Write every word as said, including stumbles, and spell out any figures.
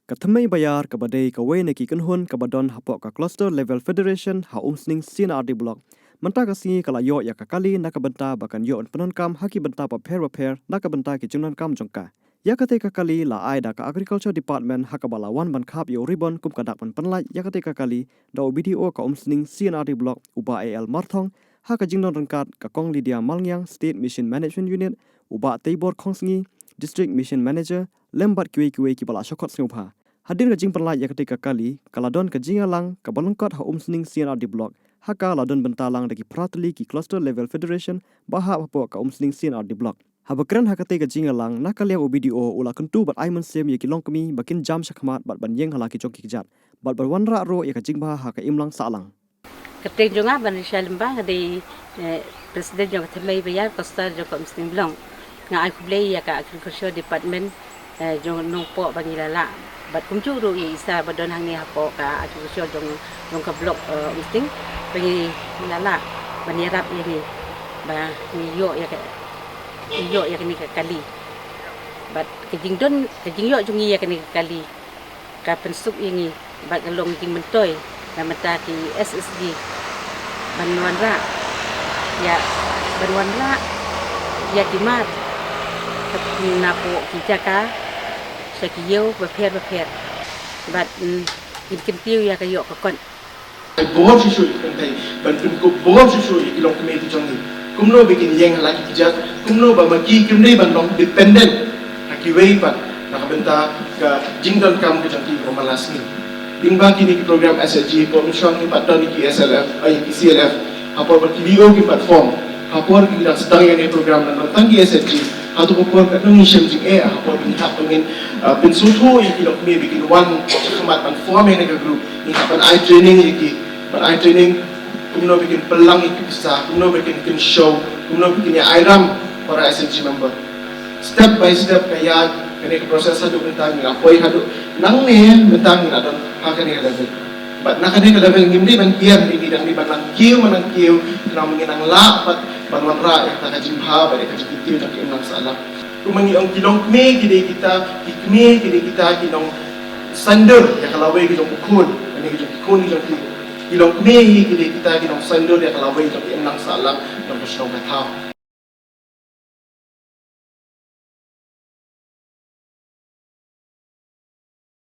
Ka Thymmei Bayar kaba dei kawei na ki kynhun kaba don hapoh ka Cluster Level Federation ha Umsning C and R D Block, mynta ka sngi ka la ïoh ïa ka kali na ka bynta ba kan ïoh pyndonkam ha ki bynta bapher bapher na ka bynta ki jingdonkam jong ka. Ïa katei ka kali la ai da ka Agriculture Department ha kaba la wan ban khap ïa u ribbon kum ka dak ban pynlait ïa katei ka kali da u B D O ka Umsning C and R D Block, u Bah A L Marthong, ha ka jingdon ryngkat ka Kong Lydia Malngiang, State Mission Management Unit, u Bah Teibor Khongsngi, District Mission Manager, lem bad kiwei kiwei kiba la shah khot sngewbha. Hadien ka jingpynlait ïa katei ka kali, ka la don ka jingïalang kaba lyngkot ha Umsning C and R D Block, ha ka la don bynta lang da ki phra tylli ki Cluster Level Federation ba hap hapoh ka Umsning C and R D Block. Haba kren ha katei ka jingïalang, na ka liang u B D O u la kyntu bad ai mynsiem ïa ki longkmie ba kin jam shakhmat bad ban ïeng ha la ki jong ki kjat bad ban wanrah ruh ïa ka jingbha ha ka imlang sahlang. Ka kyrteng jong nga Banisha Lyngba, nga dei, eh, President jong ka Thymmei Bayar Cluster jong ka Umsning Block. Nga ai khublei ïa ka Agriculture Department, eh, jong Nongpoh ba ngi la lah bad kumjuh ruh ïa i Sir ba don hangne hapoh ka Agriculture jong, jong ka Block, eh, Umsning, ba ngi la lah ban ïarap ïa ngi ba ngi ïoh ïa ka, ngi ïoh ïa kane ka kali. Bad ka jingdon, ka jingïoh jong ngi ïa kane ka kali ka pynsuk ïa ngi bad ka long jingmyntoi na bynta ki S H G ban wanrah ïa, ban wanrah ïa ki mat napoh ki jaka sha ki ïew bapher bapher. Bad, mm, kin kyntiew ïa ka ïoh ka kot. Bor shuh shuh ïa ki kynthei ban pynkup bor shuh shuh ïa ki longkmie ki jong ngi. Kumno ba kin ïeng ha la ki kjat, kumno ba ma ki kim dei ban long dependent ha kiwei pat na ka bynta ka jingdonkam ka jong ki ba man la sngi. Lyngba kine ki program S H G, por mynshuwa ngi pat don ïa ki S L F, ïa ki C L F, ha por ba ki V O ki pat form, ha por ki dang sdang ïa kane program, nang tang ki S H G. Hato ka por katno ngi shem jingeh ha por ba ngi hap ban ngin, ah, pynsngewthuh ïa ki longkmie ba kin wan shakhmat ban form ïa kane ka group. Ngi hap ban ai training ïa ki, ban ai training kumno ba kin pynlang ïa ki pisa, kumno ba kin kynshew, kumno ba kin ïa ai ram para S H G member. Step by step ka ïaid kane ka process haduh mynta ngi la poi haduh nangne mynta ngi la don ha kane ka level. Bad na kane ka level ngim dei ban kiar, ngi dang dei ban nang kiew, ban nang kiew, nang ngi nang lah bad ban wanrah ïa kata ka jingbha bad ïa ka jingkyntiew jong ka imlang sahlang. Kumba ngi ong, ki longkmie ki dei kita, ki kmie ki dei kita ki nong saiñdur ïa ka lawei ka jong u khun, kane ka jong ki khun ki jong ki. Ki longkmie hi ki dei kita ki nong saiñdur ïa ka lawei jong ka imlang sahlang jong ka shnong ka thaw.